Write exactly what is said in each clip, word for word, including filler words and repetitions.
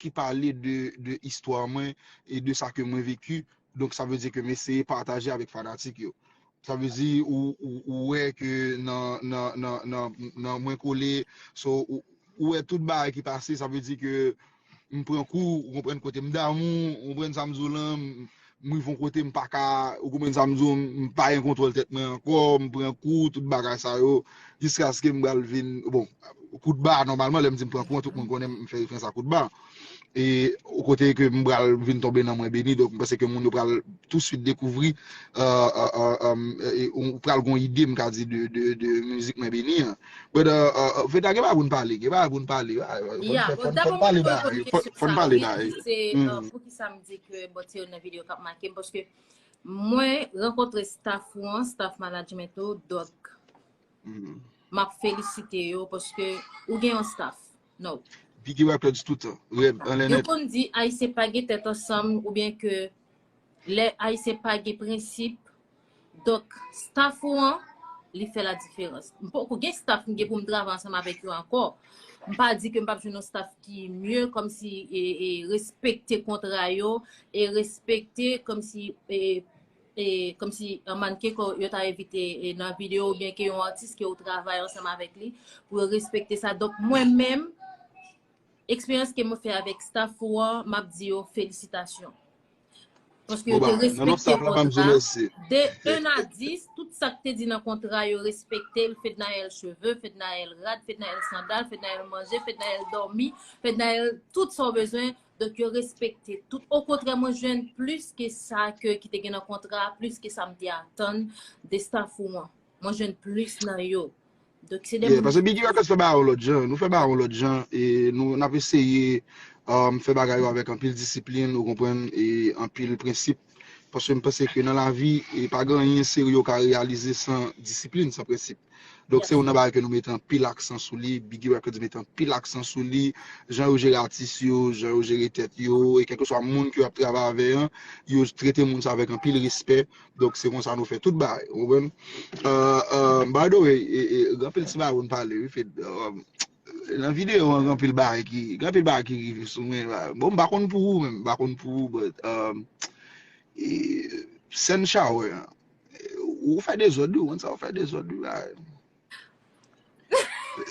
ki pale de, de istwa mwen e de sa ke mwen veki. Donk, sa vle di ke m eseye pataje avèk fanatik yo. Sa vle di, ou, ou, ou wè ke nan, nan, nan, nan, nan mwen kole, so, ou, ou wè tout bagay ki pase, sa vle di ke m pran kou, ou konprann kote m damou, ou konprann sa m di w lan, m, m rive yon kote m pa ka, ou konprann sa m di w, m pa gen kontwòl tèt mwen ankò, m pran kou, tout bagay sa yo, jiskaske m pral vin, bon, kout ba, nòmalman, lè m di m pran kou, tout moun konnen m fè referans a kout ba. E, o kote ke m pral vin tonbe nan mwen beni, donk m panse ke moun yo pral touswit dekouvri, euh, euh, euh, euh, e, ou pral gon ide, m ka di, de, de, de mizik mwen beni an. But, euh, euh, euh, Veda, gen bagay pou n pale, gen bagay pou n pale. Ah, fò n Ya, fè, bon, fò n, fò dabò n m pale vle bagay, reponn fò, kesyon fò n sa a, pale wi, bagay. se euh, Hmm. poukisa m di ke bon, se youn nan videyo k ap make m, paske mwen rankontre staff ou an, staff management ou, donk Hmm. m ap felisite yo paske ou gen yon staff. No. Biggie Records toutan, rèd, anlè Yo nèt. konn di Ayisyen pa gen tèt ansanm oubyen ke lè Ayisyen pa gen prensip. Donk, staff ou an, li fè la diferans. M poko gen staff m gen pou m travay ansanm avèk yo ankò. M pa di ke m p ap jwenn yon staff ki mye, kòmsi e, e respekte kontra yo, e respekte kòmsi e, e kòmsi yon mannken ke yo ta envite e, nan videyo oubyen ke yon atis ke ou travay ansanm avèk li, pou yo respekte sa. Donk, mwen menm, eksperyans ke mwen fè avèk staff ou an, m ap di yo felisitasyon. Paske yo te Bon, ba, nan non respekte staff la, pa m di kontra. Mèsi. De un a dis, tout sa k te di nan kontra yo respekte l. Fednaelle cheve, Fednaelle rad, Fednaelle sandal, Fednaelle manje, Fednaelle dòmi, Fednaelle tout sa w bezwen. Donk yo respekte tout. Okontrè, mwen jwenn plis ke sa ke ki te gen nan kontra, plis ke sa m te atann de staff ou an. Mwen jwenn plis nan yo. Donk se de Yeah, moun paske Biggie Records fè bagay yon lòt jan. Nou fè bagay yon lòt jan. E nou, n ap eseye um, fè bagay yo avèk anpil disiplin, ou konprann, e anpil prensip. Paske m panse ke nan lavi, e pa gen anyen serye ou ka reyalize san disiplin, san prensip. Donk, se Yes. youn nan bagay ke nou mete anpil aksan sou li, Biggie Records mete anpil aksan sou li, jan yo jere atis yo, jan yo jere tèt yo, e kèlkeswa moun ke yo ap travay avè an, yo trete moun sa avèk anpil respè. Donk, se konsa nou fè tout bagay, ou konprann? Euh, euh, by the way, e, e, gen anpil ti bagay pou n pale, wi, Fed. Euh, nan videyo an, gen anpil bagay ki, gen anpil bagay ki rive sou mwen. Bon, m pa konn pou ou menm, m pa konn pou ou, but, euh, e, sèn shower an, ou fè dezòd, wi, ou konn sa, ou fè dezòd, wi, bagay.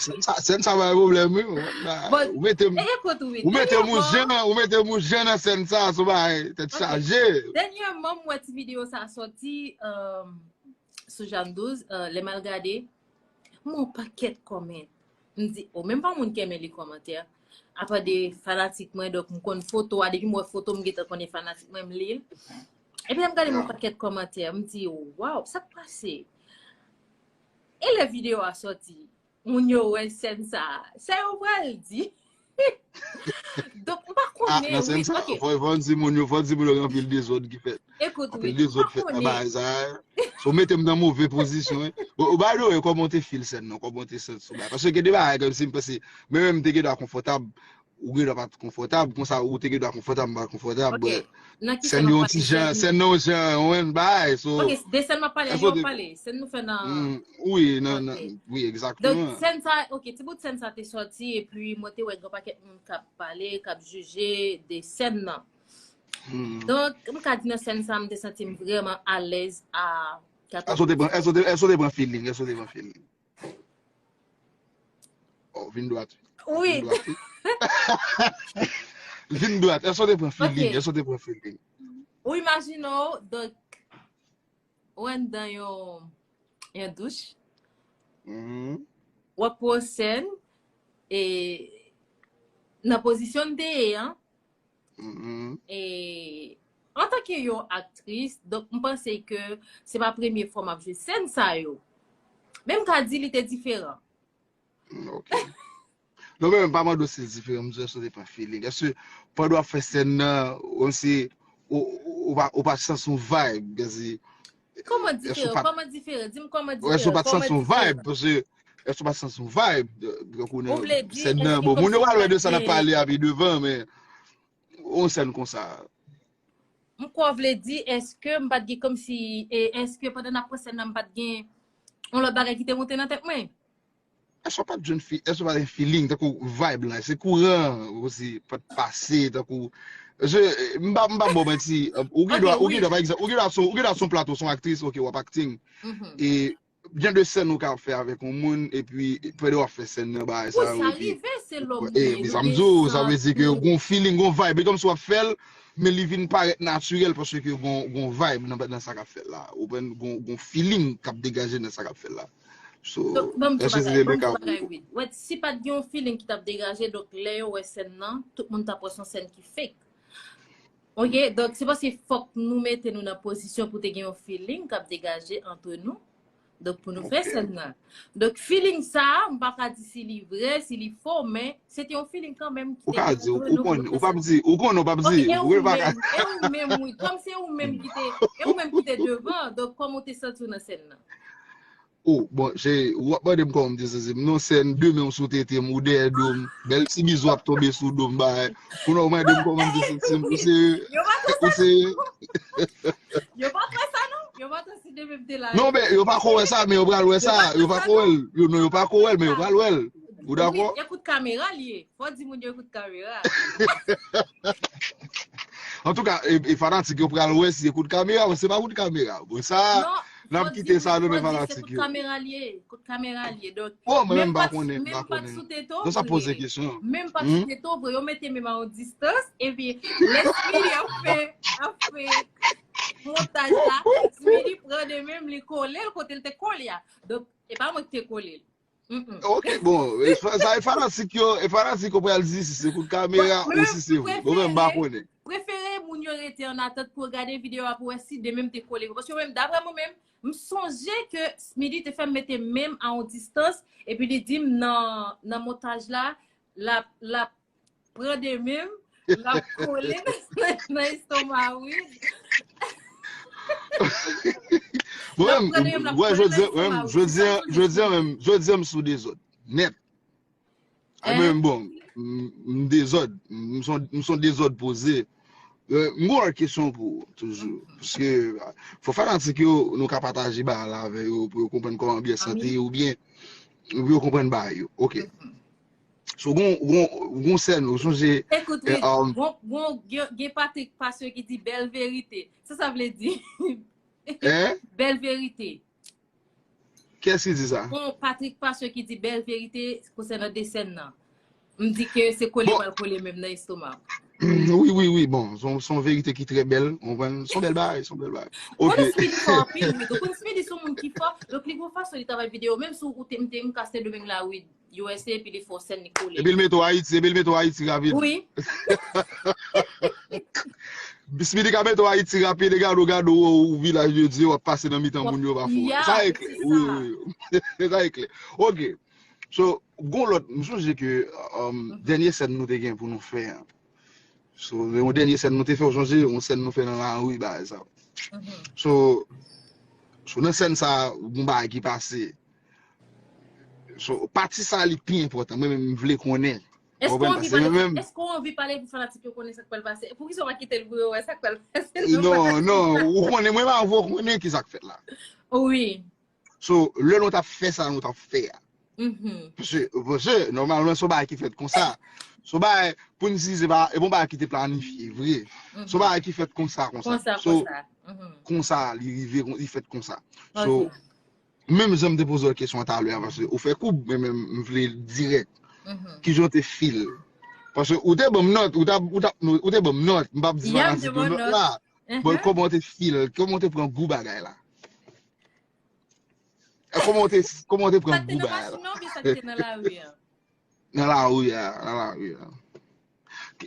Sèn sa, sèn sa pa gen pwoblèm, wi. Ou mete m, e, ekout, wi, ou mete m dènyèman, jan, ou mete m jan nan sèn sa, sou bagay, tèt ok, chaje. Dènyèman, m wè ti videyo sa a sòti euh, sou Janm douz, euh, lè m al gade, m wè yon pakèt kòmant. M di, o, menm pa moun ki renmen li kòmantè. Apa de fanatik mwen, donk m konn foto a, depi m wè foto, m gentan konnen fanatik mwen, m li l. Epi lè m gade m wè yon pakèt kòmantè, m di, waw, sa k pase? E lè videyo a sòti, moun yo wè sèn sa a, sa yo pral di? Donk, m pa Ah, nan konnen, sèn wi, sa, ok. Fò, fò n di moun yo, fò n di moun yo gen anpil dezòd ki fèt. Ekout, Anpil wi, m dezòd pa fèt nan konnen. Bagay sa, eh. So, mete m nan move pozisyon, eh. Bon, by the way, kòman w te feel sèn nan? Kòman w te santi sou bagay? Paske gen de bagay kòmsi m panse, mwen menm m te gen dwa konfòtab, ou gen dwa pa t konfòtab, konsa ou te gen dwa konfòtab, m pa t konfòtab, Ok. but Nan ki sèn sèn w yo ap yon ti pale? jan, sèn nan yon jan, ou konprann, bagay, so, Ok, de sèn m ap pale, èske yo w te, pale, sèn nou fè nan, mm, wi, nan, ok. Nan, wi, Donk, egzakteman. Sèn sa, ok, ti bout sèn sa te sòti, epi mwen te wè gen yon pakèt moun k ap pale, k ap jije de sèn nan. Hmm. Donk, m ka di nan sèn sa, m te santi m vrèman alèz a Èske w te pran, èske w te, èske w te pran feeling? Èske w te pran feeling? Oh, vin dwat. Wi. Vin dwat, wi. Vin dwat. Èske w te pran feeling? Ok. Èske w te pran feeling? Ou imajine w, donk, ou anndan yon, yon douch, Mhm. w ap pran sèn, e nan pozisyon m te ye an, Mhm. e antanke yon aktris, donk m panse ke se pa premye fwa m ap jwe sèn sa yo. Men m ka di li te diferan. Mm, ok. Non, men m pa mande w si l diferan, m di èske w te pran feeling. Èske pandan w ap fè sèn nan, ou se, ou, ou, ou pa, ou pa t santi yon vibe, gazi? Kòman Èske w diferan? pa t, Kòman diferan? Di m kòman èske w diferan? pa t santi Kòman yon vibe? Diferan? Paske, èske w pa t santi yon vibe? Tankou Ou nan vle di, sèn nan, èske bon, moun kòmsi yo m pral pa wè de sa n ap gen, pale a pi devan, men yon sèn konsa. M kwè w vle di, èske m pa t gen kòmsi, e èske pandan n ap pran sèn nan, m pa t gen yon lòt bagay ki te monte nan tèt mwen? èske w pa t jwenn fi, èske w pa t gen feeling, tankou vibe lan, èske kouran osi pa t pase, tankou, je, m pa, m pa ba w manti, ou gen dwa, ou gen dwa, pa egzanp, ou gen dwa sou, ou gen dwa sou plato, sou aktris, ok, w ap acting. E jan de sèn ou ka fè avèk yon moun, epi pandan w ap fè sèn nan, bagay sa yo, epi, e, men sa m di w, sa vle di ke gon feeling, gon vibe, e kòmsi w ap fè l, men li vin parèt natirèl paske gon, gon vibe nan, nan sa k ap fèt la. Ou konprann? Gon, gon feeling k ap degaje nan sa k ap fèt la. So, èske se te le ka pou ou? Wè, si pa t gen yon feeling ki t ap degaje, donk lè yo wè sèn nan, tout moun t ap wè se yon sèn ki fake. Ok, donk se paske fòk nou mete nou nan pozisyon pou te gen yon feeling k ap degaje ant nou. Donk pou nou fè sèn nan. Donk feeling sa a, m pa ka di si li vrè, si li fo, men se te yon feeling kanmenm ki te gen ant nou pou nou fè sèn nan. Ou p ap di, ou konnen ou p ap di, ou pa ka. E ou menm, e ou menm, wi, kòm se ou menm ki te, e ou menm ki te devan, donk kòman w te santi w nan sèn nan? Oh, bon, cheri, w ap mande m kòman m te santi m. Non, sèn, de men w sou tete m, ou dèyè do m, bèl ti bizou ap tonbe sou do m, bagay. Kounye a w mande m kòman m te santi m, ou serye? Ou serye? Yo pa t wè sa, non? Yo pa t wè si de men m te la. Non, men yo pa ko wè sa, men yo pral wè sa. Yo pa ko wè l. Yo, non, yo pa ko wè l, men yo pral wè l. Ou dakò? Ekout kamera l ye. Fò di moun yo ekout kamera. Antouka, e, e fanatik yo pral wè si ekout kamera, bon, se pa kout kamera. Bon, sa, n ap kite sa nan men fanatik yo. Kout kamera l ye, kout kamera l ye. Donk, bon, mwen menm pa konnen, m pa konnen. Non, sa poze kesyon. Menm pa t sou tete w vre, yo mete men m a yon distans, epi lè Smilly ap fè, ap fè montaj la, Smilly pran de men m, li kole l kote l te kole a. Donk, e pa mwen ki te kole l. Ok, bon, e fa- sa e fanatik yo, e fanatik yo pral di si se kout kamera ou si se vre. Bon, men m pa konnen. Prefere moun yo rete an atant pou yo gade videyo a pou wè si de men m te kole vre. Paske mwen menm, daprè mwen menm, m sonje ke Smilly te fè m mete men m a yon distans, epi li di m nan, nan montaj la, l ap, l ap pran de men m, l ap kole nan, nan estoma Wid. Bon, m, m, wè, jodi a, jodi a, jodi a menm, jodi a m sou dezòd. Nèt. A, mwen menm, bon, m, m dezòd. M s on, m s on dezòd poze. Euh, m gon lòt kesyon pou ou, toujou. Paske, fò fanatik yo, nou ka pataje bagay la avè yo, pou yo konprann kòman anbyans lan te ye, oubyen, pou yo konprann bagay yo. Ok. So, gon, gon, gon sèn, ou sonje. Ekout, wi, gon, gon, gen, gen Patrick Pasteur ki di bèl verite. Sa sa vle di? Bèl verite. Kiyès ki di sa? Gon Patrick Pasteur ki di bèl verite konsènan de sèn nan. M di ke se kole pral kole menm nan estoma m. Wi, wi, wi, bon, se yon, se yon verite ki trè bèl, ou konprann? Se yon bèl bagay, se yon bèl bagay. Ok. Ou konnen Smilly fò anpil, wi. Donk, ou konnen Smilly se yon moun ki fò. Donk, li gon fason li travay videyo. Menm si ou te, m te, m ka Sendomeng la, wi. U S A, epi li fè yon sèn, li kole. Epi l mete w Ayiti, epi l mete w Ayiti rapid. Wi. Smilly ka mete w Ayiti rapid, e gade w, gade w, ou Vilaj de Dye, w ap pase nan mitan moun yo pafwa. Sa e klè. Wi, wi, wi. Sa e klè. Ok. So, gon lòt, m sonje ke, um, dènye sèn nou te gen pou nou fè an. So, yon dènye sèn nou te fè, ou sonje, yon sèn nou fè nan lari, bagay sa. So, so, nan sèn sa, gon bagay ki pase. So, pati sa li pi enpòtan. Mwen menm, m vle konnen. Èske w anvi pale, èske w anvi pale pou fanatik yo konnen sa k pral pase? Poukisa w pa kite l pou yo wè sa k pral pase? Non, non, ou konnen, mwen pa anvi w konnen ki sa k fèt la. Wi. So, lè nou t ap fè sa nou t ap fè a. Paske, paske, nòmalman, se yon bagay ki fèt konsa. Se yon bagay, pou n di, se pa, e pa yon bagay ki te planifye, vre. Se yon bagay ki fèt konsa, konsa. Konsa, so, konsa. Konsa, li rive, li fèt konsa. So, menm jan m te poze w kesyon an talè a, paske ou fè koub, men, men m vle l dirèk. Kijan w te feel? Paske ou te ban m nòt, ou t ap, ou t ap, ou te ban m nòt, m p ap di fanatik yo nòt la. Bon, kòman w te feel? Kòman w te pran gou bagay la? E kòman w te, kòman w te pran gou bagay la? Sa k te nan machin nan oubyen sa k te nan lari a? Nan lari a, nan lari a.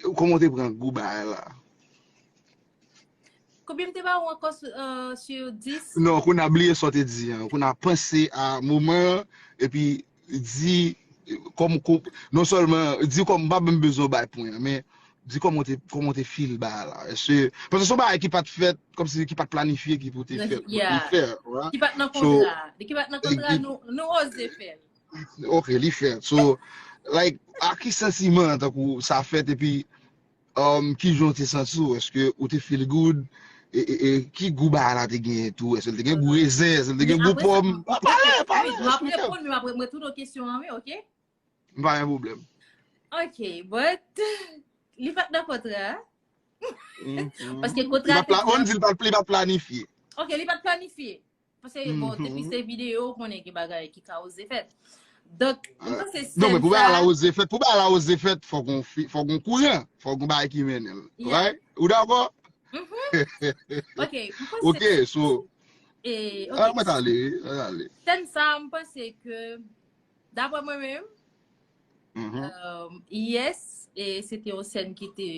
Kòman w te pran gou bagay la? Konbyen m te ba ou ankò sou, euh, sou dis? Non, kounye a bliye sa w te di an. Kounye a panse a moman an, epi di kòm, kòm, non sèlman, di kòm, m pa menm bezwen w bay pwen an, men di kòman w te, kòman w te feel bagay la. Èske, paske se yon bagay ki pa t fèt, kòmsi ki pa t planifye ki pou te fèt, pou te fè, right? Ki pa t nan kontra. Ki pa t nan kontra, nou, nou oze fè l. Ok, li fèt. So, like, a ki santiman tankou sa fèt epi, um, kijan w te santi w? Èske ou te feel good? e, e, e, ki gou bagay la te genyen tou? Èske l te gen gou rezen? Èske l te gen gou pòm? Pale, pale, m ap reponn, men m ap retounen kesyon an, wi, ok? M pa gen pwoblèm. Ok, but li pa t nan kontra. Paske kontra te di. On di li pa t planifye. Ok, li pa t planifye. Paske, bon, depi se videyo, ou konnen gen bagay ki ka oze fèt. Donk, m panse sèn sa. Non, men pou bagay la oze fèt, pou bagay la oze fèt, fòk on, fòk on kouran, fòk on bagay ki mennen l. Right? Ou dakò? Ok, m panse. Ok, so. E, ok. Mwen t ale, mwen t ale. Sèn sa, m panse ke, daprè mwen menm, yes, e se te yon sèn ki te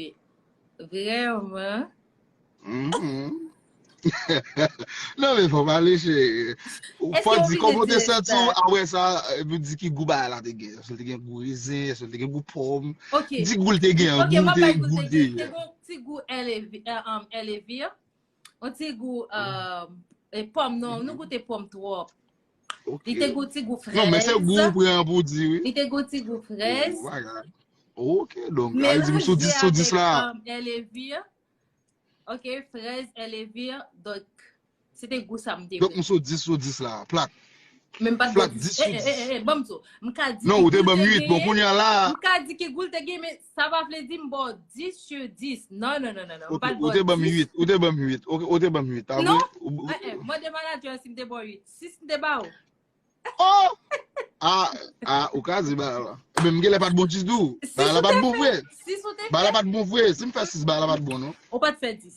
vrèman. Non, men fò pale, cheri. Fò di kòman w te santi w, apre sa, epi w di ki gou bagay la te gen. Èske l te gen gou rezen, èske l te gen gou pòm? Di gou l te gen an, gou l te, gou l te. Te gen yon ti gou Elevir. Yon ti gou pòm, non, nou goute pòm twòp. Li te gou ti gou frèz. Non, men se gou ou pran pou di, wi. Li te gou ti gou frèz. Ok, donk, a di m sou dis sou dis la. Elevir. Ok, frèz, elevir. Donk, se te gou sa m te. Donk, m sou dis sou dis la. Plat. Men m pa t ba w dis sou dis. Eh, eh, eh, ban m di w. M ka di ki gou l te genyen. Non, ou te ban m uit. Bon, kounye a la. M ka di ki gou l te genyen, men sa pa vle di m ba w dis sou dis. Non, non, non, non, non. M pa t ba w dis. Ou te ban m uit. Ou te ban m uit. Ou te ban m uit. Non. Eh, eh, mande manadjè si m te ba w uit. Sis m te ba w. Oh! Ah, ah, ou ka di bagay la. Men m genlè pa t bon ditou. Bagay la pa t bon vre. Bagay la pa t bon vre. Si m fè sis, bagay la pa t bon, non. Ou pa t fè dis.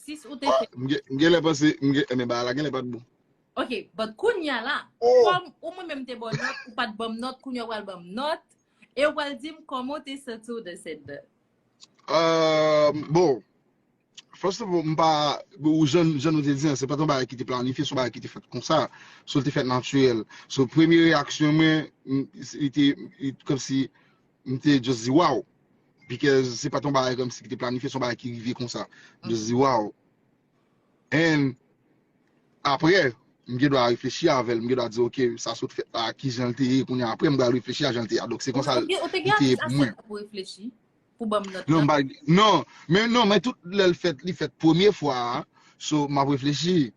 Sis ou te fè. M genlè panse, men bagay la genlè pa t bon. Ok, but kounye a la, kòm ou mwen menm te ba w nòt, ou pa t ban m nòt, kounye a ou pral ban m nòt, e ou pral di m kòman w te santi w nan sèn nan. Euh, bon, first of all, m pa, ou jan, jan nou te di an, se pa t yon bagay ki te planifye, se yon bagay ki te fèt konsa. So, l te fèt natirèl. So, premye reyaksyon mwen, m, li te, li, kòmsi, m te just di, wow. Because se pa t yon bagay kòmsi ki te planifye, se yon bagay ki rive konsa. M just di, wow. And apre, m gen dwa reflechi avè l, m gen dwa di, ok, sa sot fèt la, ki jan l te ye, kounye a, apre, m pral reflechi a jan l te ye a. Donk, se konsa li te ye pou mwen. Pou ban m nòt la. Non, m pa, non, men non, men tout lè l fèt, li fèt premye fwa a, so, m ap reflechi.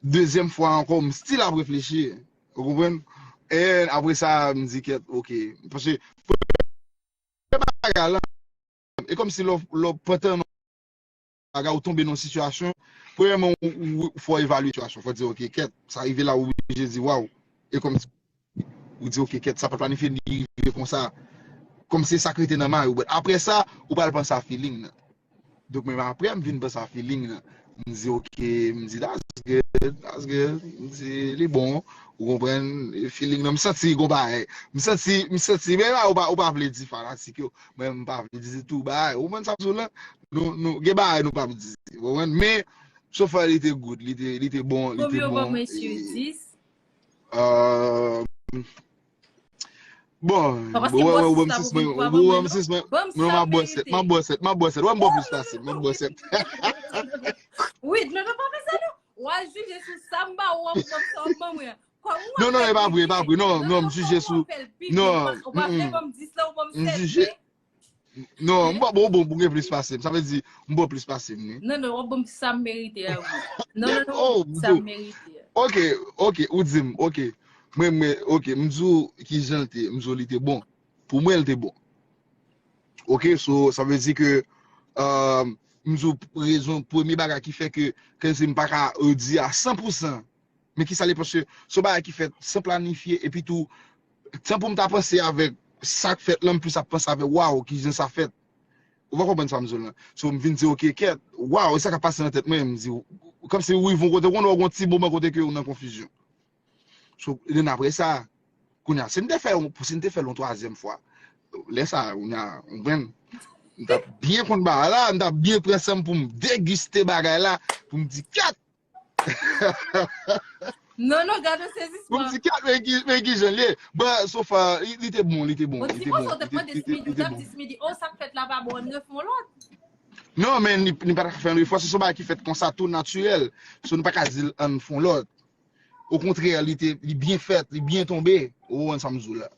Dezyèm fwa ankò, m still ap reflechi. Ou konprann? E apre sa, m di, kèt, ok. Paske, premye bagay la, e kòmsi lè w, lè w pantan nan bagay, ou tonbe nan yon sitiyasyon, premyèman, ou, ou, ou fò evalye sitiyasyon, fò di, ok, kèt, sa rive la, ou oblije di, waw, e kòmsi, ou di, ok, kèt, sa pa t planifye, li rive konsa, kòmsi sa k rete nan may ou, but apre sa, ou pral panse a feeling nan. Donk, menm apre, m vin panse a feeling nan. M di, ok, m di, that's good, that's good. M di, li bon, ou konprann, feeling nan, m santi gon bagay. M santi, m santi, men la, ou pa, ou pa vle di fanatik yo, mwen, m pa vle di tou bagay. Ou konprann sa m di w la? Nou, nou, gen bagay nou p ap di, ou konprann? Men, so far, li te good, li te, li te bon, li te bon. Konbyen ou ban mwen sou dis? Euh, Bon, ou wè, ou wè m sis mwen, ou wè m sis mwen, non, m ap bò sèt, m ap bò sèt, m ap bò sèt, wè m bò plis pase, m ap bò sèt. Wi, non, non, pa fè sa non. W a jije sou sa m ba ou an, m sa w ap ban mwen an. Non, non, e pa vre, e pa vre, non, non, m jije sou, non, m jije, non, m pa bon, bon, pou gen plis pase m, sa vle di, m bon plis pase m, wi. Non, non, w ap ban m sa m merite a, wi. Non, non, non, sa m merite a. Ok, ok, ou di m, ok. Mwen, mwen, ok, m di w ki jan l te, m di w li te bon. Pou mwen, l te bon. Ok, so, sa vle di ke, euh, m di w rezon, premye bagay ki fè ke, ke si m pa ka, euh, di a san pou san, men ki sa li paske, se yon bagay ki fèt san planifye, epi tou, tan pou m ta panse avèk sa k fèt lan, m plis ap panse avèk, waw, ki jan sa fèt. Ou pa konprann sa m di w lan. So, m vin di, ok, kèt, waw, e sa k ap pase nan tèt mwen, m di, kòmsi ou rive yon kote, ou konn wè yon ti moman kote ke ou nan konfizyon. So, then apre sa, kounye a, si n te fè, si n te fè l yon twazyèm fwa, lè sa, kounye a, ou konprann, m t ap byen konn bagay la, m t ap byen pran san m pou m degiste bagay la, pou m di, kèt! Non, non, gade sezisman. Pou m di, kèt, men ki, men ki jan l ye. But, so far, li, li te bon, li te bon, li te bon. Ou t ap di Smidi, oh, sa k fèt la pa bon, ann refè yon lòt. Non, men li, li pa t ap fè yon refè, se yon bagay ki fèt konsa, tou natirèl. So, nou pa ka di l ann fè yon lòt. Okontrè, li te, li byen fèt, li byen tonbe. Ou konprann sa m di w la.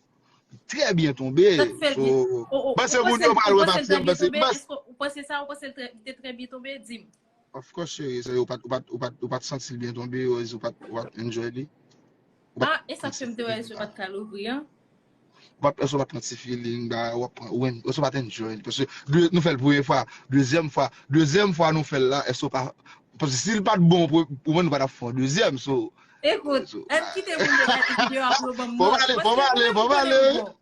Trè byen tonbe. So, panse moun yo pral wè pati an, panse, panse. Ou panse sa, ou panse li te trè byen tonbe? Di m. Of course, cheri, se ou pa t, ou pa t, ou pa t, ou pa t santi l byen tonbe, ou pa t, ou pa t enjoy li. Ou pa t Ah, e sa k fè m te wè yo pa t ka louvri an. Ou pa t, ou pa t pran ti feeling, ba, w ap pran, ou, ou pa t enjoy li. Paske de, nou fè l premye fwa, dezyèm fwa, dezyèm fwa nou fè l la, èske ou pa, paske si l pa t bon, pou, pou mwen, nou pa t ap fè yon dezyèm, so, Ekout, so, ann kite moun yo gade videyo a pou yo ban m Fò nòt. pale, fò Paske pale, mwen, fò m konnen pale. m bon.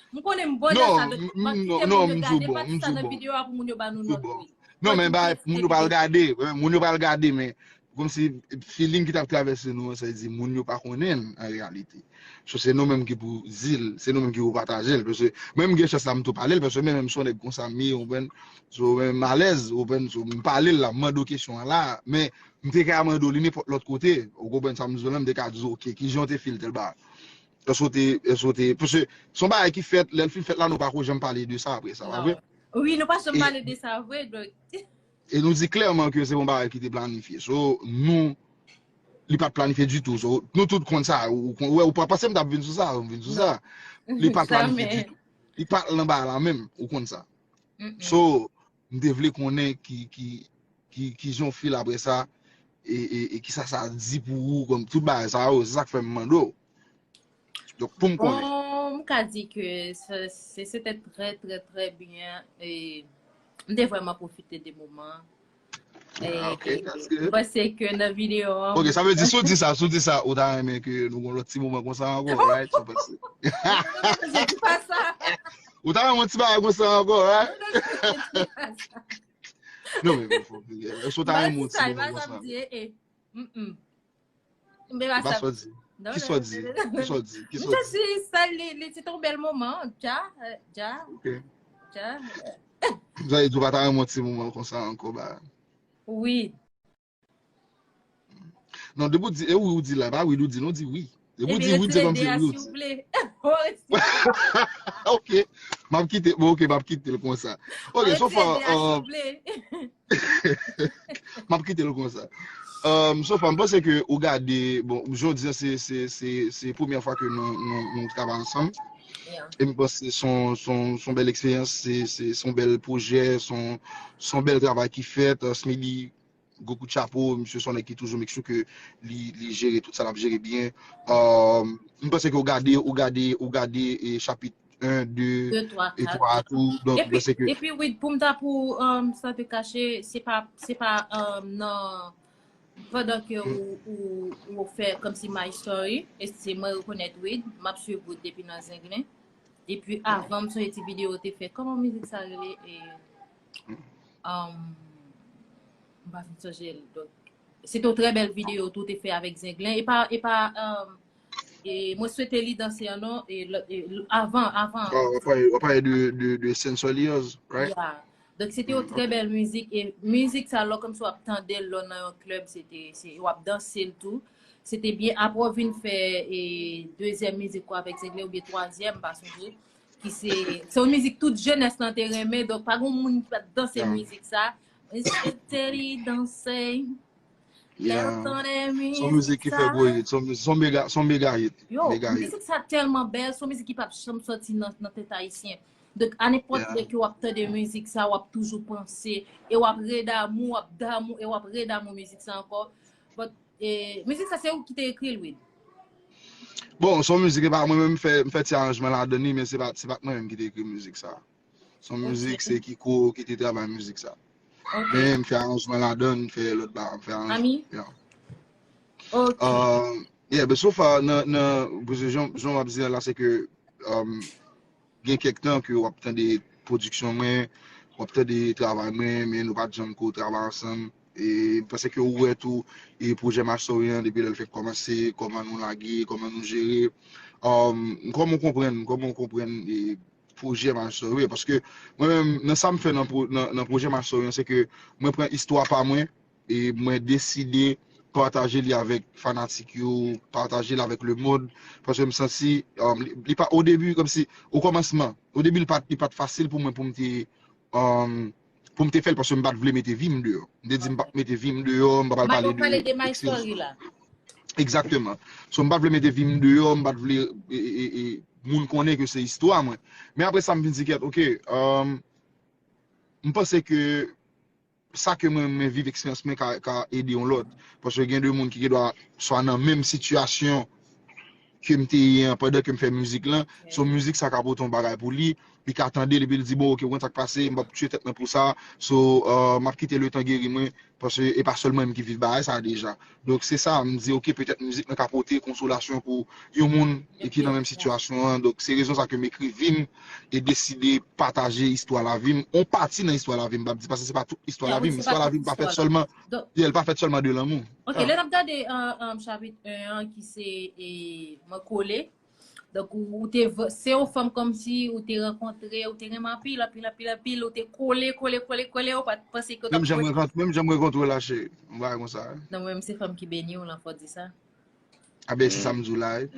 M konnen m bon nan Non, sa, donk, m- m ap m- kite non, moun yo m gade sou bon, pati m sa sou nan bon. videyo a pou moun yo ban nou Sou nòt, bon. wi. Non, men bay, moun yo pral gade, wi, moun yo pral gade, men kòmsi feeling ki t ap travèse nou an, sa vle di moun yo pa konnen l an reyalite. So, se nou menm ki pou di l, se nou menm ki pou pataje l. Paske mwen, m gen chans la, m tou pale l, paske mwen menm, m se yon nèg konsa, m ye, ou konprann, so, mwen, m alèz, ou konprann, so, m pale l la, m mande w kesyon an la, men m te ka mande w li nenpòt lòt kote, ou konprann sa m di w la, m te ka di w, ok, kijan w te feel tèl bagay. Èske w te, èske w te, paske se yon bagay ki fèt, lè l fin fèt la, nou pa ko janm pale de sa apre sa, pa vre? Non. Wi, nou pa janm E, pale de sa, vre, donk. e nou di klèman ke se yon bagay ki te planifye. So, nou, li pa t planifye ditou. So, nou tout konn sa. Ou, ou, ou, ou pa panse m t ap vin sou sa, m vin sou sa. Li pa t planifye Jamè. Ditou. Li pa t nan bagay la menm, ou konn sa. Mm-mm. So, m te vle konnen ki, ki, ki, ki jan w feel apre sa, e, e, e kisa sa di pou ou, kòm tout bagay sa yo, se sa k fè m mande w. Donk, pou m konnen. Bon, m ka di ke se, se, se te trè, trè, trè byen. E m te vrèman pwofite de moman. E, Ah, ok, e, that's m good. panse ke nan videyo an, Ok, sa vle di, si w di sa, si w di sa, ou ta renmen ke nou gon lòt ti moman konsa ankò, right? So, panse. Se pa sa. Ou ta renmen yon ti bagay konsa ankò, right? Se pa sa. Non, men, men, fò, èske w ta Ba renmen di yon ti sa, e moman pa sa konsa? M di, e, e. Mm-mm. M pa Ba sa. sa w di. Non, Ki sa w di? Ki sa w di? Ki M sa w just di? Di sa, li, li se te yon bèl moman. Dja, eh, dja, Ok. dja. Sa vle di, ou pa ta renmen yon ti moman konsa ankò, ba. Wi. Non, depi w di, e wi, ou di la, pa wi, ou di, non, di wi. Depi w Epi di wi, di retire kòm de se a, wi, ou si di. w vle. Ou retire. Ok. M ap kite, bon, ok, m ap kite l konsa. Ok, Ou so retire far, de a, si uh, w vle. M ap kite l konsa. Um, so far, m panse ke ou gade, bon, jodi a se, se, se, se premyè fwa ke nou, nou, nou travay ansanm. Yeah. E m panse se yon, se yon, se yon bèl eksperyans, se, se, se yon bèl pwojè, se yon, se yon bèl travay ki fèt. Uh, Smelly, gwo kout chapo, misye se yon nèg ki toujou make sure ke li, li jere tout sa l ap jere byen. Um, m panse ke ou gade, ou gade, ou gade e chapit en, de, De, twa, e kat. twa a tou. Donk, m Epi, panse ke epi, Wid, pou m ta pou, um, san te kache, se pa, se pa, um, nan, pandan ke ou, ou, ou fè kòmsi My Story, e se mwen rekonèt Wid, m ap swiv Wid depi nan Zenglen. Epi avan, m sonje ti videyo ou te fè, kòman mizik sa rele? E, um, m pa fin sonje l. Donk, se te yon trè bèl videyo tou te fè avèk Zenglen. E pa, e pa, um, e mwen swete li danse an non, e, lò- e, avan, avan. Bon, w ap pale, w ap pale de, de, de Sensor Leos, right? Yeah. Donk, se te yon Mm, trè ok. Bèl mizik. E mizik sa, lò kòmsi w ap tande l lò nan yon klèb, se te, se, w ap danse l tou. Se te byen. Apre, w vin fè e, dezyèm mizik ou avèk Zenglen, oubyen twazyèm, m pa sonje. Ki se, se yon mizik tout jenès lan te renmen. Donk, pa gen moun ki pa t danse Yeah. mizik sa. Mwen swete li danse. Lè w Yeah. tande Se yon mizik ki fè sa. Gwo hit. Se yon mizik, se yon mega, se yon mega hit. Yo, Mega hit. Mizik sa tèlman bèl, se yon mizik ki p ap janm sòti nan, nan tèt ayisyen. Donk, a nenpòt Yeah. lè ke w ap tande mizik sa, w ap toujou panse, e w ap redamou, w ap damou, e w ap redamou mizik sa ankò. But, e, mizik sa, se ou ki te ekri l, Wid? Bon, se yon mizik, e pa mwen menm, m fè, m fè ti aranjman ladan li, men se pa, se pa t mwen menm ki te ekri mizik sa. Se yon Ok. Mizik, se Kiko ki te travay mizik sa. Ok. Men m fè aranjman ladan, m fè lòt ba, m fè aranjman. Ami? Yeah. Ok. Um, yeah, but so far, nan, nan, paske jan, jan w ap di la, se ke, um, gen kèk tan ke w ap tande pwodiksyon mwen, w ap tande travay mwen, men nou pa t janm ko travay ansanm. E m panse ke ou wè tou, e pwojè Mastori an, depi lè l fèk kòmanse, kòman nou lage, kòman nou jere. Um, kòman w konprann, kòman w konprann, e pwojè Mastori an? Paske mwen menm, nan sa m fè nan, pwo- nan, nan pwojè Mastori an, se ke mwen pran istwa pa mwen, e mwen deside pataje li avèk fanatik yo, pataje li avèk lemonn, paske m santi, um, li, li pa, o debi, kòmsi, o kòmansman, o debi, li pa t, li pa t fasil pou mwen pou m te, um, pou m te fè l, paske m pa t vle mete vi m deyò. M te di m p ap mete vi m deyò, m p ap al Ma- pale w pale de My eksperyans Story mwen. La. Egzakteman. So, m pa t vle mete vi m deyò, m pa t vle, e, e, e, e, moun konnen ke se istwa mwen. Men apre sa, m vin di, kèt, ok, um, m panse ke sa ke mwen, mwen viv eksperyans mwen ka, ka ede yon lòt. Paske gen de moun ki gen dwa swa nan menm sitiyasyon ke m te ye an pandan ke m fè mizik lan. So, mizik sa ka pote yon bagay pou li. Li ka tande l epi l di, bon, ok, ou konn sa k pase, m p ap tiye tèt mwen pou sa. So, euh, m ap kite letan geri mwen, paske e pa sèl mwen menm ki viv bagay sa deja. Donk, se sa, m di, ok, petèt mizik mwen ka pote konsolasyon pou yon moun ki nan menm sitiyasyon an. Donk, se rezon sa ke m ekri vi m e deside pataje istwa lavi m. On pati nan istwa lavi m, m p ap di, paske se pa tout istwa lavi m. Istwa lavi m pa fèt sèlman, yeah, l pa fèt sèlman de lanmou. Ok, lè n ap gade, euh, euh, chapit en an ki se, e, mwen kole. Donk, ou, ou te, se yon fanm kòmsi ou te rankontre, ou te renmen anpil, anpil, anpil, anpil, ou te kole, kole, kole, kole, ou pa t panse ke w t ap. Menm jan m renkontre, menm jan m renkontre w la, cheri. Yon bagay konsa. Non, mwen menm se fanm ki beni w lan, fò di sa. A ben, se sa m di w la, wi.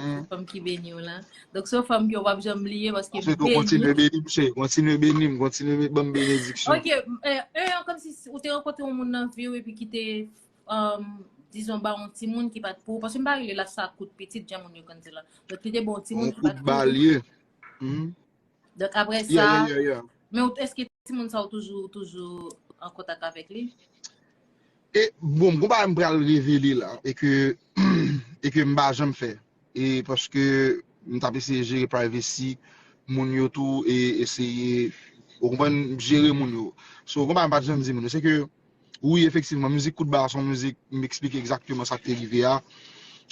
Se fanm ki beni w lan. Donk, se yon fanm ke w p ap janm bliye paske m beni w. Kontinye beni m, cheri. Kontinye beni m, kontinye ban m benediksyon. Ok, e, e, kòmsi ou te rankontre yon moun nan vi w epi ki te, um, dizon, ba yon timoun ki pa t pou ou. Paske m pa rele la sa kout pitit, jan moun yo konn di la. Donk, li te ba yon timoun ki pa t pou ou. Yon kout ba l ye. Donk, apre sa, men èske timoun sa ou toujou, toujou an kontak avèk li? E, bon, m gon bagay m pral revele la, e ke, e ke m pa janm fè. E paske m t ap eseye jere privacy moun yo tou, e eseye, ou konprann, jere moun yo. So, gon bagay m pa t janm di moun yo, se ke, wi, efektivman, mizik Kout Ba a se yon mizik, m eksplike egzakteman sa k te rive a.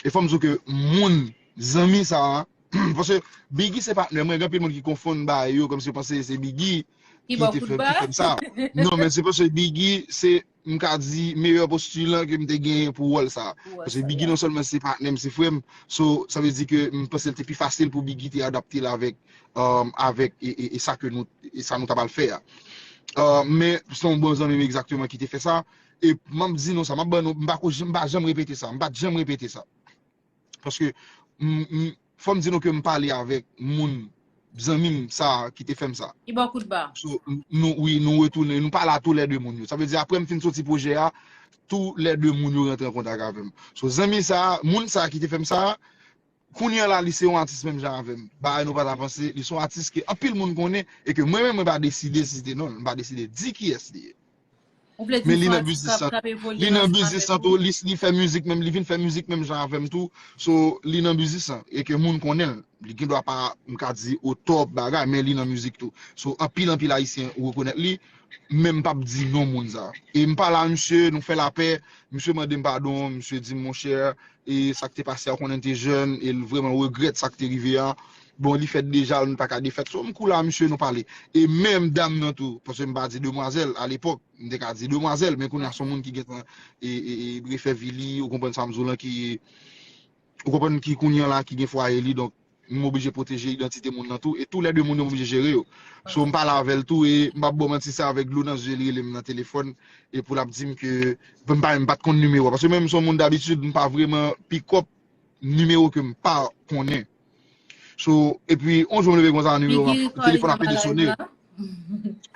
E fò m di w ke moun, zanmi sa a, paske Biggy se patnè mwen, gen anpil moun ki konfonn bagay yo, kòmsi yo panse se Biggy ki te fè, ki fè m sa. Non, men se paske Biggy se, m ka di, meyè postilan ke m te genyen pou wòl sa. Paske Biggy non sèlman se patnè m, se frè m. So, sa vle di ke m panse l te pi fasil pou Biggy te adapte l avèk, um, avèk e, e, e sa ke nou, e sa nou ta pral fè a. Uh, men se yon bon zanmi m egzakteman ki te fè sa. E m ap di nou sa, m ap ban nou, m pa ko, m pa janm repete sa, m pa t janm repete sa. Paske, m, m, fò m di nou ke m pale avèk moun, zanmi m sa a ki te fè m sa. Ki ba w kout ba. So, n-, nou, wi, nou retounen, nou pale a tou lè de moun yo. Sa vle di, apre m fin soti pwojè a, tou lè de moun yo rantre an kontak avè m. So, zanmi sa a, moun sa a ki te fè m sa a, kounye a la, li se yon atis menm jan avè m. Bagay nou pa ta panse, li se yon atis ke anpil moun konnen, e ke mwen menm, mwen pa deside si se te non l, m pa deside di kiyès li ye. Men li nan biznis lan. Li nan biznis lan tou, li, li fè mizik menm, li vin fè mizik menm jan avè m tou. So, li nan biznis lan. E ke moun konnen l. Li gen dwa pa, m ka di, o top bagay, men li nan mizik tou. So, anpil, anpil Ayisyen rekonèt li, men m p ap di non moun sa. E m pale a misye, nou fè lapè, misye mande m padon, misye di m, monchè, e sa k te pase a, ou konnen m te jèn, e l vrèman regrèt sa k te rive a. Bon, li fèt deja, nou pa ka defèt. So, m koule a misye, nou pale. E menm dam nan tou, paske m pa di demwazèl, alepòk, m te ka di demwazèl, men kounye a se yon moun ki gentan, e, e, e, refè vi li, ou konprann sa m di w lan, ki, ou konprann, ki kounye a la, ki gen fwaye li, donk, m oblije pwoteje idantite moun nan tou, e tou lè de moun yo m oblije jere yo. So, m pale avè l tou, e m p ap ba w manti, se avèk dlo nan zye li rele m nan telefòn, e pou l ap di m ke, m pa, m pa t konn nimewo a, paske menm se yon moun dabitid, m pa vrèman pick up nimewo ke m pa konnen. So, epi, yon jou m leve konsa, nimewo m ap, telefòn ap pede sone.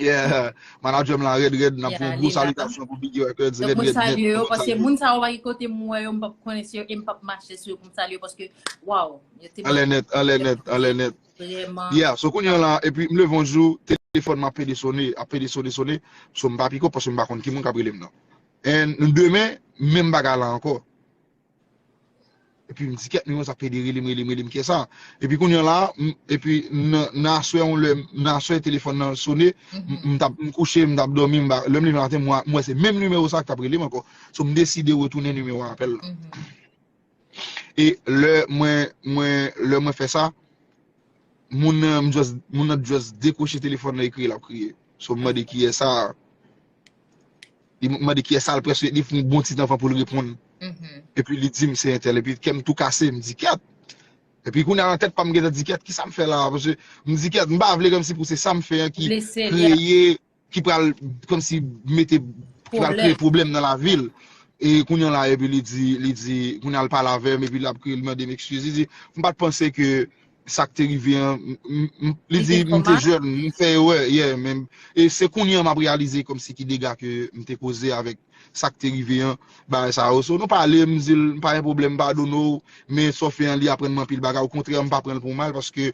Yeah, manadjè m la rèd, rèd, n ap fè yon gwo salitasyon pou Biggy Records, rèd, rèd, nèt. Fòk mwen salye yo, paske moun sa yo pa gen kote m wè yo, m p ap konnen si yo, e m p ap mache sou yo pou m salye yo, paske, waw, yo te anlè nèt, anlè nèt, anlè nèt. Vrèman. Yeah, so kounye a la, epi m leve yon jou, telefòn m ap pede sone, ap pede sone, sone, so m pa pick up, paske m pa konn ki moun k ap rele m nan. And demen, menm bagay la ankò. Epi m di, kèt, nimewo sa pede rele m, rele m, rele m, kiyès sa? Epi kounye a la, m, epi nan, nan aswè, yon lè, nan aswè, telefòn nan sone, m, m t ap, m kouche, m t ap dòmi, m pa, lè m leve maten, m wè, m wè se menm nimewo sa ki t ap rele m ankò. So, m deside retounen nimewo apèl la. E lè mwen, mwen, lè mwen fè sa, moun nan, m just, moun nan just dekwoche telefòn nan, epi l ap kriye. So, m mande kiyès sa. Li m-, mande kiyès sa, l prèske, li fè yon bon ti tan anvan pou l reponn. Epi li di m se entèl, epi kè m tou kase, m di kèt. Epi kounye a nan tèt pa m gentan di kèt, kisa m fè la? Paske m di kèt, m pa vle kòmsi pou se sa m fè an ki kreye, ki pral kòmsi mete, ki pral kreye pwoblèm nan lavi l. E kounye a la, epi li di, li di, kounye a l pale avè m, epi l ap kriye, li mande m ekskiz, li di, m pa t panse ke sa k te rive an, m, m, m, li di, m te jèn, m fè erè, yeah, men, e se kounye a m ap reyalize kòmsi ki dega ke m te koze avèk sa k te rive an, bagay sa yo. So, nou pale, m di l, pa gen pwoblèm, m padone w, men sa w fè an, li aprann mwen anpil bagay. Okontrè, m pa pran l pou mal, paske,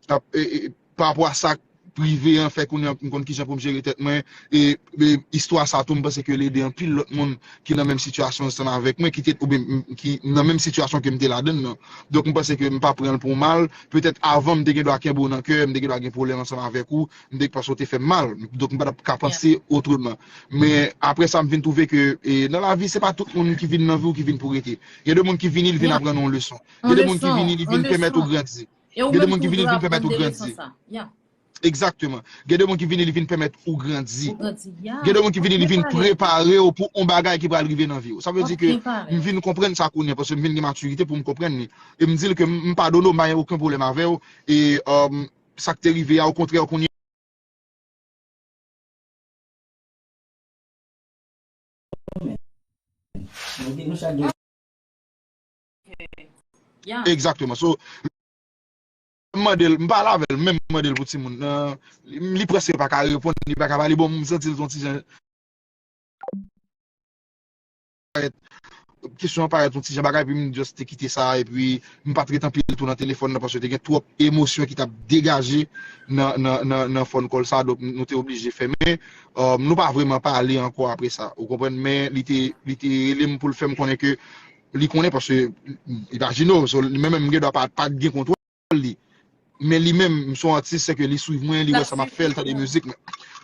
ap, e, e, pa rapò a sa, prive an fè kounye a m konn kijan pou m jere tèt mwen. E, e istwa sa tou, m panse ke l ede anpil lòt moun ki nan menm sitiyasyon ansanm avèk mwen, ki te, oubyen m- ki nan menm sitiyasyon ke m te ladan l nan. Donk, m panse ke m pa pran l pou mal. Petèt avan, m te gen dwa kenbe w nan kè, m te gen dwa gen pwoblèm ansanm avèk ou, m te, paske w te fè m mal. Donk, m pa t ap ka panse otreman. Men, apre sa, m vin twouve ke e, nan lavi, se pa tout moun ki vin nan vi w ki vin pou rete. Gen de moun ki vini, li vin aprann ou yon leson. Gen de moun ki vini, li vin pèmèt ou grandi. Gen de moun ki vini, li vin pèmèt ou grandi. Egzakteman. Gen de moun ki vini, li vin pèmèt ou grandi. Gen de moun ki vini, li vin prepare w pou yon bagay ki pral rive nan vi w. Sa vle di ke m vin konprann sa kounye a, paske m vin gen matirite pou m konprann li. E m di l ke m m padone w, m pa gen okenn pwoblèm avè w. E um, sa k te rive a, okontrè, kounye Nou gen nou chak gen Yeah. Egzakteman. So, m mande l, m pale avè l, menm m mande l pou timoun nan. Li, li prèske pa ka reponn, li pa ka pale. Bon, m santi l t on ti jan. Kesyon an parèt yon ti jan bagay, epi m just te kite sa, epi m pa t ret anpil tou nan telefòn nan, paske te gen twòp emosyon ki t ap degaje nan, nan, nan, nan phone call sa, donk nou te oblije fèmen. Um, nou pa vrèman pale ankò apre sa, ou konprann, men li te, li te rele m pou l fè m konnen ke li konnen, paske, imajine w, so, li menm, menm gen dwa pa, pa t gen kontwòl li. Men li menm, m se yon atis, se ke li swiv mwen, li wè sa m ap fè, li tande mizik mwen.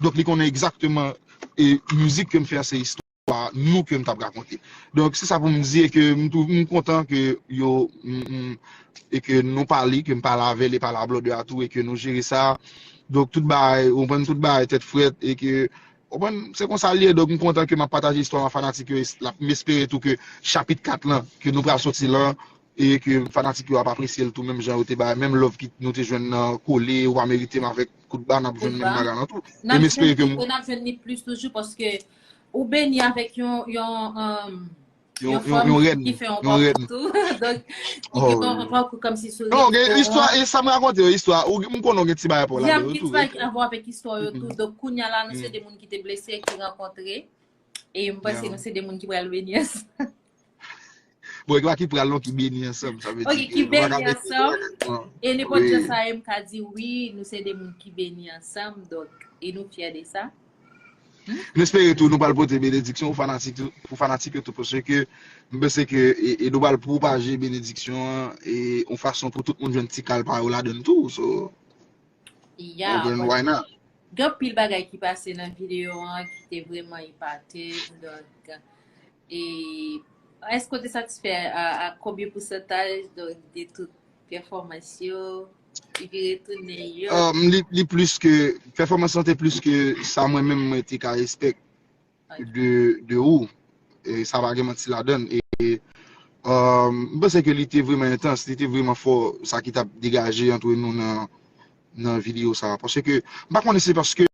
Donk, li konnen egzakteman e mizik ke m fè a se istwa nou ke m t ap rakonte. Donk, se sa pou m di e ke m tou, m kontan ke yo, m, m, e ke nou pale, ke m pale avè l e pale a Blòdè a tou e ke nou jere sa. Donk, tout bagay, ou konprann, tout bagay tèt frèt e ke, ou konprann, se konsa l ye. Donk, m kontan ke m ap pataje istwa m ak fanatik yo, e l ap, m espere tou ke chapit kat lan, ke nou pral soti lan, e ke fanatik yo ap apresye l tou menm jan yo te bay, menm love ki nou te jwenn nan Kole, ou pa merite m avèk Kout Ba, n ap jwenn menm bagay lan tou. E m espere ke m. N ap jwenn li plis toujou paske ou beni avèk yon, yon, um, Yon, yon, yon rèn, ki fè yon yon rèn. Tou. Donk, li gen yon pakou kòmsi sou. Non, gen istwa, e sa m rakonte yo, istwa, ou, m konnen w gen ti bagay pou la. Gen ti bagay ki avè avèk istwa yo tou. Donk, kounye a la, nou se de moun ki te blese, ki rankontre. E m panse nou se de moun ki pral beni ansanm. Bon, e ki pral non ki beni ansanm, sa vle di ki beni ansanm. E nenpòt jan sa ye, m ka di wi, nou se de moun ki beni ansanm, donk, e nou fyè de sa. M espere tou nou pral pote benediksyon pou fanatik, pou fanatik yo tou, paske m panse ke e, e nou pral pwopaje benediksyon an e yon fason pou tout moun jwenn ti kal pa yo ladan l tou. So, yeah, why not? Gen pil bagay ki pase nan videyo an ki te vrèman epate m, donk e èske w te satisfè a, a konbyen pousantaj donk de tout pèfòmans yo? Epi retounen yo. Um, li, li plis ke, pèfòmans lan te plis ke sa mwen menm mwen te ka espèk de, de ou. E sa pa gen manti ladan l. E um, m panse ke li te vrèman entans, li te vrèman fò, sa ki t ap degaje antre nou nan, nan videyo sa. Paske, m pa konnen se paske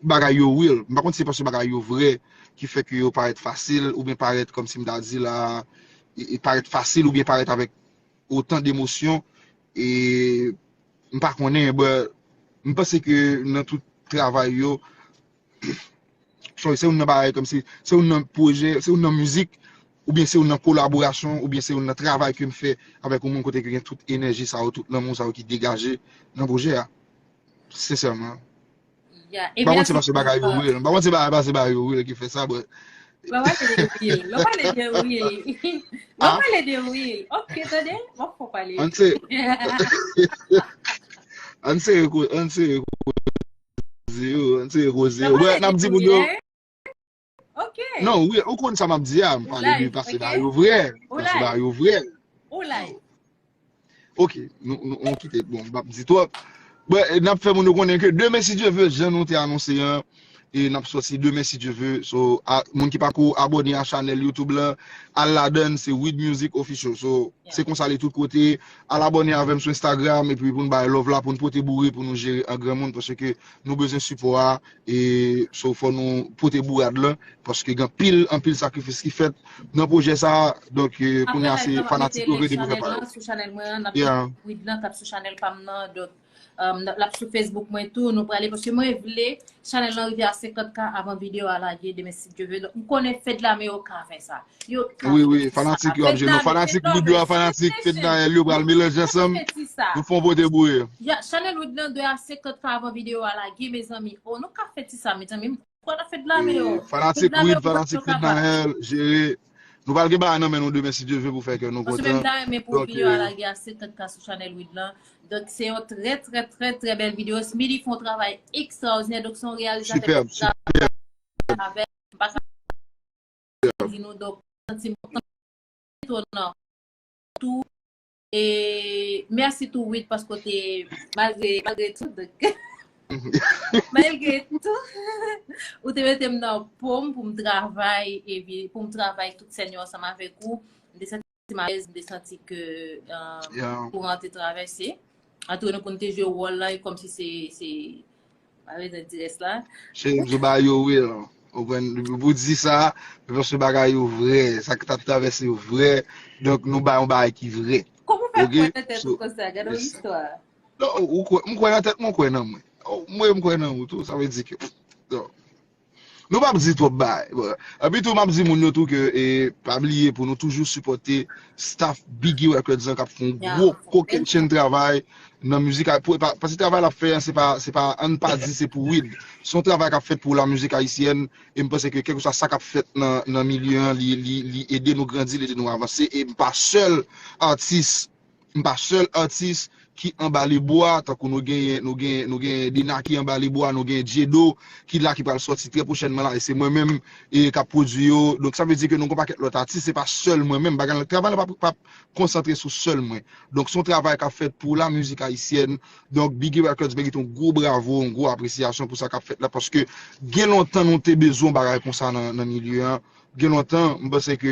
bagay yo real, m pa konnen se paske bagay yo vrè ki fè ke yo parèt fasil, oubyen parèt kòmsi m ta di la, e, e parèt fasil oubyen parèt avèk otan demosyon, e m pa konnen, but m panse ke nan tout travay yo, sorry, se youn nan bagay kòmsi, se youn nan pwojè, se youn nan mizik, oubyen se youn nan kolaborasyon, oubyen se youn nan travay ke m fè avèk yon moun kote ke gen tout enèji sa yo, tout lanmou sa yo ki degaje nan pwojè a. Sensèman. M pa konn se paske bagay yo real. M pa konn se bagay, paske bagay yo real ki fè sa, but Mwen pale de real. Mwen pale de real. Mwen pale de real. Ok, tande? Mwen fò pale. Ann se, ann se, ann se koze yo, ann se koze yo. But n ap di moun yo. Ok. Non, wi, ou konn sa m ap di a, m pale de paske bagay yo vrè. Paske bagay yo vrè. Ou live. Ok, nou, nou, nou kite, bon, m p ap di twòp. But n ap fè moun yo konnen ke demen, si Dye ve, jan nou te anonse an, e n ap sòti demen, si Dye ve. So, a, moun ki pako abòne a chanèl YouTube lan, al ladan l, se Wid Music Official. So, se konsa li tout kote. Al abòne avè m sou Instagram, epi pou n bay love la, pou n pote boure, pou nou jere an granmoun, paske nou bezwen sipò a, e so fò nou pote bourad lan, paske gen anpil, anpil sakrifis ki fèt nan pwojè sa a. Donk, e, kounye a se fanatik yo rele pou fè pa yo. Sou chanèl mwen an, n ap Wid lan k ap sou chanèl pa m nan, donk Um, l ap sou Facebook mwen tou, nou prale, paske mwen vle chanèl lan rive a senkant K avan videyo a lage demen si Dye vle. Donk, m konnen Fedlame yo ka fè sa. Yo ka Wi, wi, fè sa. Fanatik yo ap jwenn nou. Fanatik Wid yo a fanatik Fednaelle yo pral melanje ansanm. Nou fè yon pote bouye. Ya, chanèl Wid lan dwe a senkant K avan videyo a lage, mezanmi. Oh, nou ka fè ti sa, mezanmi. Kwè nan Fedlame yo. Fanatik Wid, fanatik Fednaelle, jere. Nou pral gen bagay nan men nou demen, si Dye vle, pou fè kè nou kontan. Paske menm ta renmen pou videyo a lage a senkant K sou chanèl Wid lan. Donk, se yon trè, trè, trè, trè bèl videyo. Smitty fè yon travay ekstraòdinè. Donk, se yon reyalizatè ki travay avèk. M pa ka di nou, donk, santi m kontan. Etonan tou. E mèsi tou, Wid, paske w te, malgre, malgre tout, donk, malgre tout, ou te mete m nan po m pou m travay, epi pou m travay tout sèn yo ansanm avèk ou. M te santi m alèz, m te santi ke, euh, kouran te travèse. Antre nou pou n te jwe wòl lan, e kòmsi se, se, pa bezwen di rès la. Cheri, m sou ba yo wi, non. Ou konprann? Pou di sa, men paske bagay yo vrè, sa k t ap travèse yo vrè. Donk, nou ba yon bagay ki vrè. Kòman w fè kwè nan tèt ou konsa? Gade yon istwa. Non, ou kwè, m kwè nan tèt mwen, ou kwè nan mwen. Mwen, m kwè nan ou tou, sa vle di ke, non. Nou p ap di twòp bagay. Bon, epi tou, m ap di moun yo tou ke, e, pa bliye pou nou toujou sipòte staff Biggy Records lan k ap fè yon gwo kokennchenn travay nan mizik a, pou, pa, paske travay l ap fè an, se pa, se pa, ann pa di se pou Wid. Se yon travay k ap fèt pou la mizik ayisyèn, e m panse ke kèlkeswa sa k ap fèt nan, nan milye an, li, li, li ede nou grandi, li ede nou avanse, e m pa sèl atis, m pa sèl atis ki anba lebwa, tankou nou genyen, nou genyen, nou genyen Dena ki anba lebwa, nou genyen Djedo ki la, ki pral sòti trè pwochènman la, e se mwen menm, e, k ap pwodui yo. Donk, sa vle di ke nou gon pakèt lòt atis, se pa sèl mwen menm. Bagay lan, travay lan p ap, p ap konsantre sou sèl mwen. Donk, se yon travay k ap fèt pou la mizik ayisyèn. Donk, Biggy Records merite yon gwo bravo, yon gwo apresyasyon pou sa k ap fèt la, paske gen lontan nou te bezwen yon bagay konsa nan, nan milye an. Gen lontan, m panse ke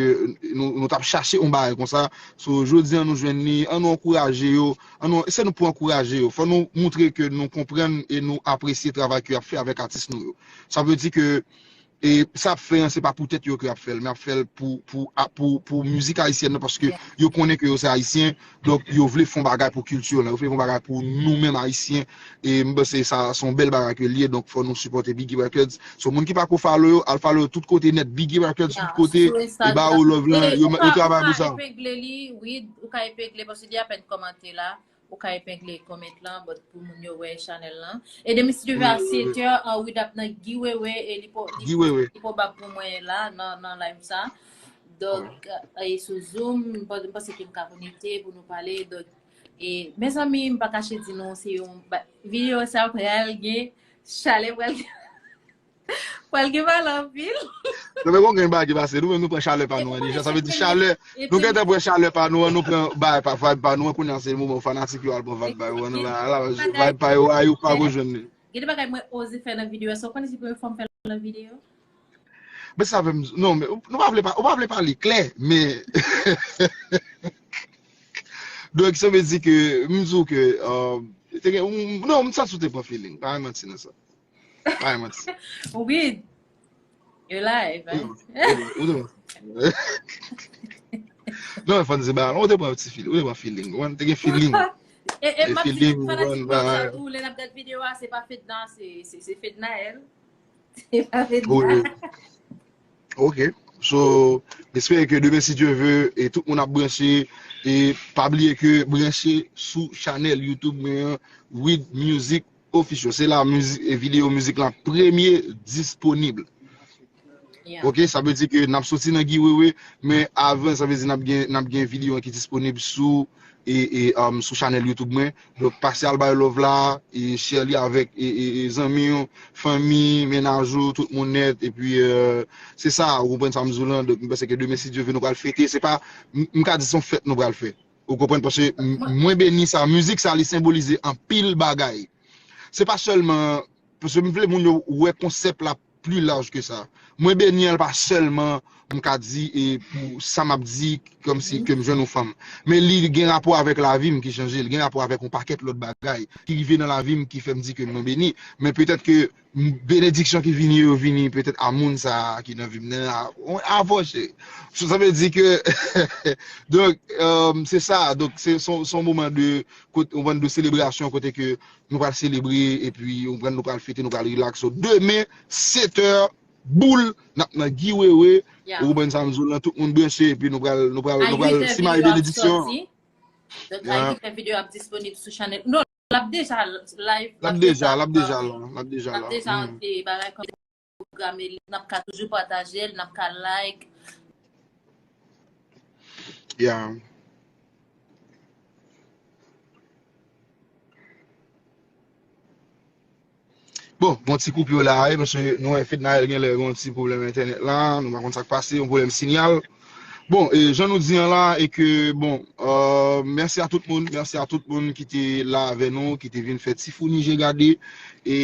nou, nou t ap chache yon bagay konsa. So, jodi an, nou jwenn li, an nou ankouraje yo, an nou, se nou pou ankouraje yo. Fò nou moutre ke nou konprann e nou apresye travay ke y ap fè avèk atis nou yo. Sa vle di ke, e, sa ap fè an, se pa pou tèt yo ke y ap fè l, men y ap fè l pou, pou, a, pou, pou mizik ayisyèn nan, paske yo konnen ke yo se ayisyen, donk yo vle fè yon bagay pou kilti lan, yo vle fè yon bagay pou nou menm ayisyen, e m panse sa se yon bèl bagay ke l ye, donk fò nou sipòte Biggy Records. So, moun ki pako follow yo, al follow yo tout kote nèt, Biggy Records tout kote, e ba yo love lan, yo, yo travay pou sa. Ou ka epengle li, wi, ou ka epengle, paske li apèn kòmante la, ou ka epengle comment lan, but pou moun yo wè chanèl lan. E demen si Dye vle a sèt è, an, Wid ap nan Giveaway, e li po, li, li pwobab pou mwen la, nan, nan live sa. Donk, e sou Zoom, m pa, m panse ke m ka konekte pou nou pale, donk, E, mezanmi, m pa kache di nou, se yon ba-, videyo sa pral gen chalè, pral gen, pral gen pale anpil. Non, men bon, gen bagay ki pase, nou menm nou pran chalè pa nou an deja. Sa vle di chalè, nou gentan pran chalè pa nou an, nou pran bagay pa, vibe pa nou an, kounye a se moman fanatik yo al pran vibe pa yo an, nou la, la, vibe pa yo a, yo pa ko jwenn li. Gen de bagay mwen oze fè nan videyo a, sa w konnen se premye fwa m fè l nan videyo? Men sa fè m, non, men nou pa vle pa, ou pa vle pale klè, men Donk, sa vle di ke, m di w ke, um, te gen, m, non, m santi w te pran feeling. Pa gen manti nan sa. Pa gen manti. Wi. Yo live, hein? Ou te pran. Non, men fò n di ba, ou te pran ti feeling, ou te pran feeling. Ou te gen feeling. E, e, m ap di fanatik yo sa tou, lè n ap gad videyo a, se pa Fedna, se, se, se Fednaelle. Se pa Fedna. Ok. So, m espere ke demen, si Dye vle, e tout moun ap branche. E pa bliye ke branche sou chanèl YouTube mwen an, Wid Music Official. Se la mizik, e videyo mizik lan premye disponib. Ok, sa vle di ke n ap soti nan giveaway, men avan, sa vle di n ap gen, n ap gen videyo an ki disponib sou e, e, um, sou chanèl YouTube mwen. Donk, pase al bay love la, e share li avèk, e, e, e, zanmi w, fanmi, mennaj ou, tout moun nèt. Epi, euh, se sa, ou konprann sa m di w lan. Donk, m panse ke demen, si Dye vle, nou pral fete. Se pa, m, m ka di se yon fèt nou pral fè. Ou konprann? Paske m, mwen beni sa, mizik sa, li senbolize anpil bagay. Se pa sèlman, paske m vle moun yo wè konsèp la pli laj ke sa. Mwen beni an pa sèlman, m ka di, e pou sa m ap di, kòmsi ke m jwenn yon fanm. Men li gen rapò avèk lavi m ki chanje, li gen rapò avèk yon pakèt lòt bagay ki rive nan lavi m ki fè m di ke mwen beni. Men petèt ke benediksyon ki vini yo vini petèt a moun sa a ki nan vi m nan, a, a vòche. So, sa vle di ke, donk, euh, se sa, donk, se se yon se yon moman de, kote, yon moman de selebrasyon, kote ke nou pral selebre, epi nou pral, nou pral fete, nou pral relax. So, demen, sèt è, boul, n ap nan Guy Wewe, ou konprann sa m di w lan, tout moun branche, epi nou pral, nou pral, nou pral simaye benediksyon. Donk, a uit è, videyo ap disponib sou chanèl. Non, l ap deja live, l ap deja, l ap deja la, l ap deja la. L ap deja, e, bagay kòm pwograme li, n ap ka toujou pataje l, n ap ka like. Yeah. Bon, gon ti koupi la, wi, paske nou wè Fednaelle genlè gon ti pwoblèm entènèt la, nou pa konn sa k pase, yon pwoblèm sinyal. Bon, e jan nou di an la, e ke, bon, euh, mèsi a tout moun, mèsi a tout moun ki te la avè nou, ki te vin fè ti founi je gade, e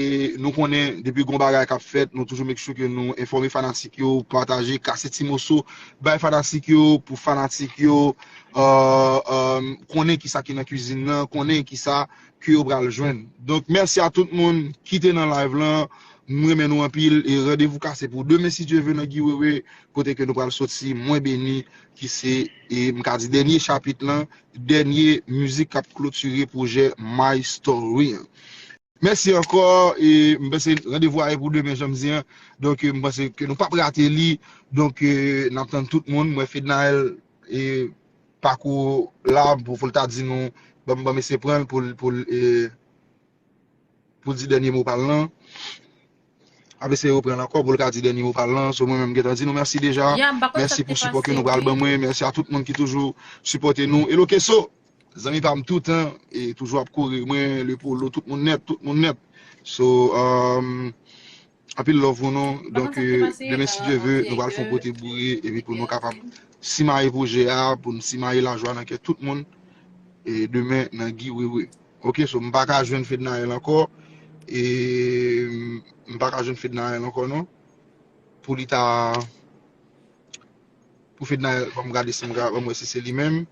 nou konnen depi gon bagay k ap fèt, nou toujou make sure ke nou enfòme fanatik yo, pataje, kase ti moso, bay fanatik yo, pou fanatik yo, euh, euh, konnen kisa ki nan kwizin nan, konnen kisa ke yo pral jwenn. Donk, mèsi a tout moun ki te nan live lan. M renmen nou anpil e randevou kase pou demen, si Dye vle, nan Guy Wewe, kote ke nou pral soti Mwen Beni, ki se, e, m ka di, dènye chapit lan, dènye mizik k ap klotire pwojè My Story an. Mèsi ankò, e m panse randevou a ye pou demen, jan m di an. Donk, e, m panse ke nou p ap rate li. Donk, e, n ap tann tout moun. M wè Fednaelle, e, pakou la, pou, pou l ta di nou, ban m, ban m eseye pran l pou l, pou l, e, pou l di dènye mo pa l lan. Ap eseye reprann ankò pou l ka di dènye mo pa l lan. So, mwen menm, m gentan di nou mèsi deja. Mèsi pou sipò ke nou pral ban mwen. Mèsi a tout moun ki toujou sipòte nou. Hello Keso, zanmi pa m toutan, e toujou ap kouri mwen, Le Polo, tout moun nèt, tout moun nèt. So, um, anpil love pou nou. Donk, e, demen, si Dye vle, nou pral fè yon pote boure, epi pou nou kapab simaye pwojè a, pou nou simaye lajwa nan kè tout moun. E demen, nan Guy Wewe. Ok, so m pa ka jwenn Fednaelle ankò. E m pa ka jwenn Fednaelle ankò, non. Pou li ta, pou Fednaelle, ban m gade si m ka, ban m wè si se li menm.